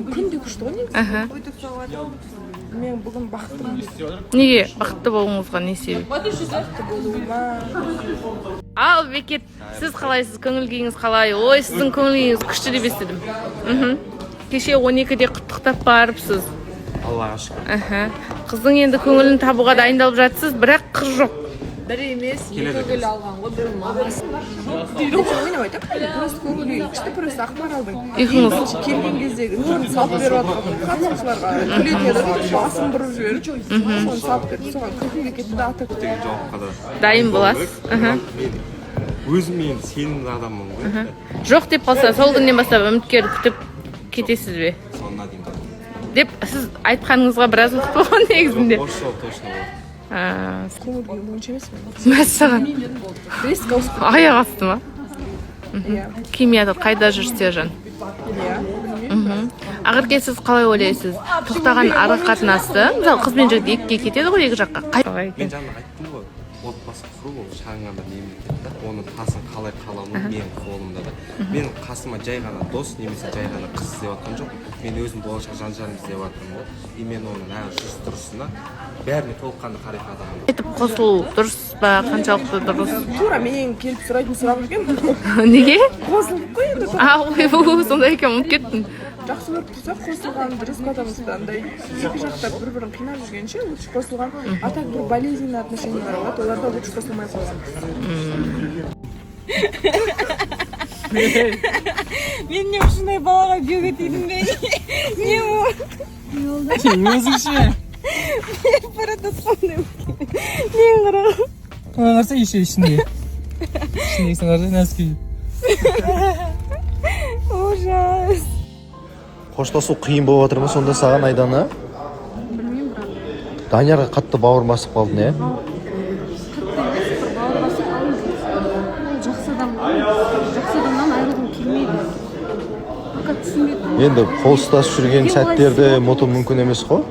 Күнде күшті ғой негізі. Мен бүгін бақыттымын. Неге бақытты болуыңызға не себеп? Бақытты болуыма. Ал, Бекет, сіз қалайсыз? Көңіл күйіңіз қалай? Ой, сіздің көңіл күйіңіз күшті деп естідім. Кеше 12-де құттықтап барыпсыз. Аллаға шүкір. Қыздың енді көңілін табуға дайындалып жатсыз, бірақ қыз жоқ. Бір емес, екі Келеді. гүл алған ғой, бір мамасы. Мен айтамын, просто көңіл күйі күшті, просто Ақмаралдың Ұйқыңыз бірінші келген кездегі торт салып беріп жатқан қатысушыларға күлетін еді ғой, басын бұрып жіберіп, соны салып берді, соған күлкім келіп кетті да, ата. Деген жауапқа да Дайын боласыз. Мен өзім енді сенімді адаммын ғой енді. Жоқ деп қалса, сол күннен бастап үміткерді күтіп кетесіз бе? Соңына дейін барамын. Деп сіз айтқаныңызға біраз уақыт болған негізінде. Осы жолы точно болады. Көңіл күйім онша емес менің. Мәссаған. Резко ауысып кетті. Аяқ асты ма? Иә. Келмей жатыр, қайда жүр Сержан? Иә, білмеймін. Ақерке, сіз қалай ойлайсыз, тоқтаған ара қатынасты, мысалы, қыз бен жігіт екіге кетеді ғой, екі жаққа. Қалай Мен екен? жаңа айттым ғой, отбасы құру ол шағын ғана мемлекет та, оның тасын қалай қалану менің қолымда да. Мен қасыма жай ғана дос немесе жай ғана қыз іздеп жатқан жоқпын, мен өзім болашақ жан жарымды іздеп жатырмын ғой. И мен оның әр жүріс тұрысына, бәріне толыққанды қарайтын адаммын. Айтып қосылу дұрыс па, қаншалықты дұрыс? Тура менен келіп сұрайтын сұрақ екен. Неге? Қосылдық қой енді. А, ойбу, сондай екен, ұмытып кеттім. Жақсы көріп тұрса, қосылған дұрыс, потому что андай екі жақта бір бірін қинап жүргенше, лучше қосылған. А так бір болезненный отношениялар болады, оларда лучше қосылмай қойған. Мен не, ушундай балага күйөөгө тийдим бе? Не ол? Өзің ше? Барататкандай. Мен караган. Ана қараса, еще ішінде. Ішіндегісін қараса, носки. Ужас. Қоштасу қиын болып жатыр ма сонда саған, Айдана? Білмеймін, бірақ Даниярға қатты бауыр басып қалдың, иә? Қатты емес, бір бауыр басып қалдым. Ол жақсы адам ғой, жақсы адамнан айырылғым келмейді. Пока түсінбедім. Енді қол ұстасып жүрген Неге олай сәттерді істеп ұмыту мүмкін емес қой.